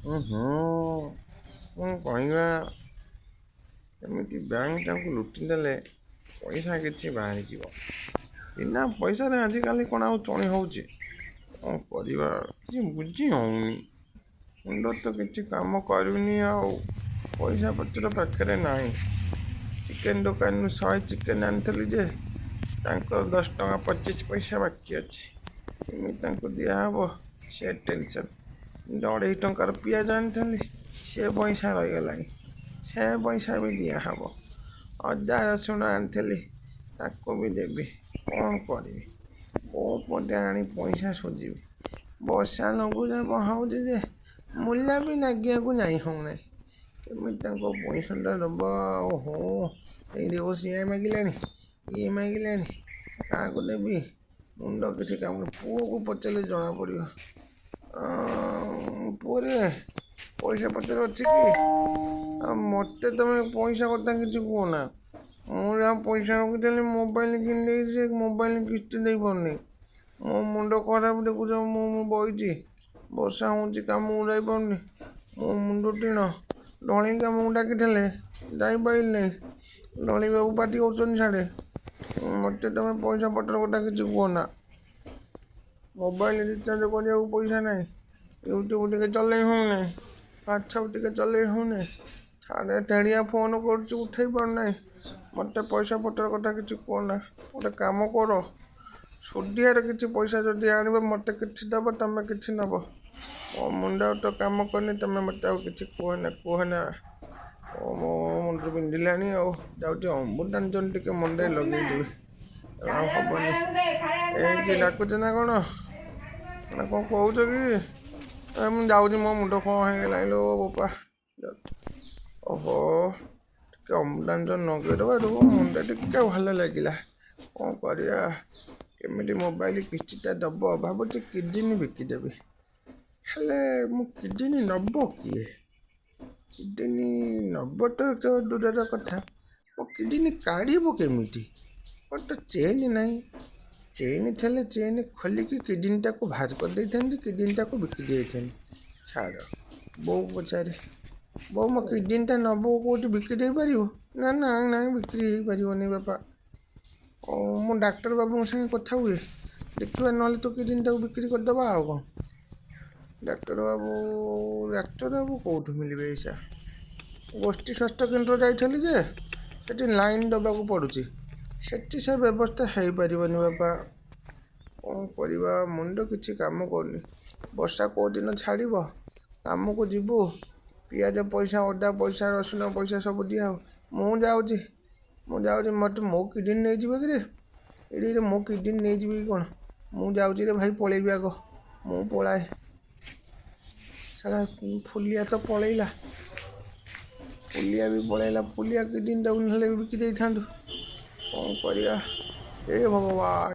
କ'ଣ କହିବା, ସେମିତି ବ୍ୟାଙ୍କଟାକୁ ଲୁଟିଦେଲେ ପଇସା କିଛି ବାହାରିଯିବ। ବିନା ପଇସାରେ ଆଜିକାଲି କ'ଣ ଆଉ ଚଳି ହେଉଛି? କ'ଣ କରିବା, କିଛି ବୁଝି ହେଉନି। ମୁଣ୍ଡ ତ କିଛି କାମ କରୁନି, ଆଉ ପଇସା ପତ୍ର ପାଖରେ ନାହିଁ। ଚିକେନ୍ ଦୋକାନରୁ 100 ଚିକେନ୍ ଆଣିଥିଲି ଯେ, ତାଙ୍କର 10 ଟଙ୍କା 25 ପଇସା ବାକି ଅଛି। କେମିତି ତାଙ୍କୁ ଦିଆହେବ ସେ ଟେନସନ୍। 2.5 ଟଙ୍କାର ପିଆଜ ଆଣିଥିଲି, ସେ ପଇସା ରହିଗଲାଣି, ସେ ପଇସା ବି ଦିଆହେବ। ଅଦା ରସୁଣ ଆଣିଥିଲି, ତାକୁ ବି ଦେବି। କ'ଣ କରିବି, କେଉଁ ପଟେ ଆଣି ପଇସା ଶୁଝିବି? ବର୍ଷା ଲଘୁଚାପ ହେଉଛି ଯେ ମୂଲ ବି ଲାଗିବାକୁ ଯାଇ ହେଉନାହିଁ। କେମିତି ତାଙ୍କ ପଇସାଟା ଦେବ? ଓହୋ, ଏଇ ଦେଖ, ସିଏ ମାଗିଲାଣି, ଇଏ ମାଗିଲାଣି, କାହାକୁ ଦେବି? ମୁଣ୍ଡ କିଛି କାମ। ପୁଅକୁ ପଚାରିଲେ ଜଣାପଡ଼ିବ। ପୁଅରେ, ପଇସା ପତ୍ର ଅଛି କି? ଆଉ ମୋତେ ତମେ ପଇସା କଥା କିଛି କୁହନା। ମୁଁ ଯାହା ପଇସା ରଖିଥିଲି ମୋବାଇଲ କିଣିଦେଇଛି, ସେ ମୋବାଇଲ କିସ୍ତି ଦେଇପାରୁନି। ମୋ ମୁଣ୍ଡ ଖରାପ ଦେଖୁଛ। ମୁଁ ବଇଛି, ବର୍ଷା ହେଉଛି, କାମକୁ ଯାଇପାରୁନି, ମୋ ମୁଣ୍ଡ ଟିଣ। ଢଳେଇ କାମକୁ ଡାକିଥିଲେ, ଯାଇପାରିଲି ନାହିଁ। ଢଳେଇ ବାବୁ ପାଟି କରୁଛନ୍ତି ସାଡ଼େ। ମୋତେ ତମେ ପଇସା ପତ୍ର କଥା କିଛି କୁହନା। ମୋବାଇଲ ରିଚାର୍ଜ କରିବାକୁ ପଇସା ନାହିଁ, ୟୁଟ୍ୟୁବ ଟିକେ ଚଲେଇ ହେଉନାହିଁ, ହ୍ୱାଟ୍ସଆପ୍ ଟିକେ ଚଲେଇ ହେଉନାହିଁ। ସାଡ଼େ ଟେଣିଆ ଫୋନ୍ କରୁଛି, ଉଠେଇ ପାରୁନାହିଁ। ମୋତେ ପଇସା ପତ୍ର କଥା କିଛି କୁହନା। ଗୋଟେ କାମ କର, ସୁଧିଆରେ କିଛି ପଇସା ଯଦି ଆଣିବ, ମୋତେ କିଛି ଦେବ, ତମେ କିଛି ନେବ। ମୋ ମୁଣ୍ଡ ତ କାମ କରୁନି, ତମେ ମୋତେ ଆଉ କିଛି କୁହନା କୁହନା। ମୋ ମୁଣ୍ଡ ବିନ୍ଧିଲାଣି, ଆଉ ଯାଉଛି ଅମୃତାଞ୍ଜନ ଟିକେ ମୁଣ୍ଡରେ ଲଗେଇଦେବି, ଆଉ ହବନି। ଏ କିଏ ଡାକୁଛ ନା କ'ଣ? ନା କ'ଣ କହୁଛ କି? ଏ ମୁଁ ଯାଉଛି, ମୋ ମୁଣ୍ଡ କ'ଣ ହେଇଗଲାଣି ଲୋ ବୋପା। ଓହୋ, ଟିକେ ଅମୃତାଞ୍ଜନ ଲଗେଇଦେବାରୁ ମୁଣ୍ଡ ଟିକେ ଭଲ ଲାଗିଲା। କ'ଣ କରିବା, କେମିତି ମୋବାଇଲ କିସ୍ତିଟା ଦେବ? ଭାବୁଛି କିଡ଼ନୀ ବିକିଦେବି। ହେଲେ ମୁଁ କିଡ଼ନୀ ନେବ କିଏ? କିଡ଼ନୀ ନେବ ତ ଦୂରର କଥା, ମୋ କିଡ଼ନୀ କାଢ଼ିବ କେମିତି? ମୋର ତ ଚେନ୍ ନାହିଁ। ଚେନ୍ ଥିଲେ ଚେନ୍ ଖୋଲିକି କିଡ଼ନୀଟାକୁ ବାହାର କରିଦେଇଥାନ୍ତି, କିଡ଼ନୀଟାକୁ ବିକି ଦେଇଥାନ୍ତି। ଛାଡ଼, ବୋଉ ପଚାରେ। ବୋଉ, ମୋ କିଡ଼ନୀଟା ନେବୁ, କେଉଁଠି ବିକି ଦେଇପାରିବୁ? ନା, ନାଇଁ ନାଇଁ, ବିକ୍ରି ହେଇପାରିବନି ବାପା। ମୁଁ ଡାକ୍ତର ବାବୁଙ୍କ ସାଙ୍ଗେ କଥା ହୁଏ, ଦେଖିବା, ନହେଲେ ତୋ କିଡ଼ନୀଟାକୁ ବିକ୍ରି କରିଦେବା, ଆଉ କ'ଣ। ଡାକ୍ତର ବାବୁ, ଡାକ୍ତର ବାବୁ କେଉଁଠୁ ମିଳିବେ ଏଇସା? ଗୋଷ୍ଠୀ ସ୍ୱାସ୍ଥ୍ୟ କେନ୍ଦ୍ର ଯାଇଥିଲି ଯେ, ସେଠି ଲାଇନ୍ ଦେବାକୁ ପଡ଼ୁଛି, ସେଠି ସେ ବ୍ୟବସ୍ଥା ହେଇପାରିବନି ବାପା। କ'ଣ କରିବା, ମୁଣ୍ଡ କିଛି କାମ କରୁନି। ବର୍ଷା କେଉଁଦିନ ଛାଡ଼ିବ, କାମକୁ ଯିବୁ, ପିଆଜ ପଇସା, ଅଦା ପଇସା, ରସୁଣ ପଇସା ସବୁ ଦିଆହେବ। ମୁଁ ଯାଉଛି, ମୁଁ ଯାଉଛି। ମୋତେ ମୋ କିଡ଼ନୀ ନେଇଯିବେ କିରେ? ଏଇଠି ମୋ କିଡ଼ନୀ ନେଇଯିବେ କି କ'ଣ? ମୁଁ ଯାଉଛି ରେ ଭାଇ, ପଳେଇବି ଆଗ, ମୁଁ ପଳାଏ। ଛାଡ଼, ଫୁଲିଆ ତ ପଳେଇଲା, ଫୁଲିଆ ବି ପଳେଇଲା। ଫୁଲିଆ କିଡ଼ନୀଟାକୁ ନେଲେ ବିକି ଦେଇଥାନ୍ତୁ। କ'ଣ କରିବା, ଏ ଭଗବାନ!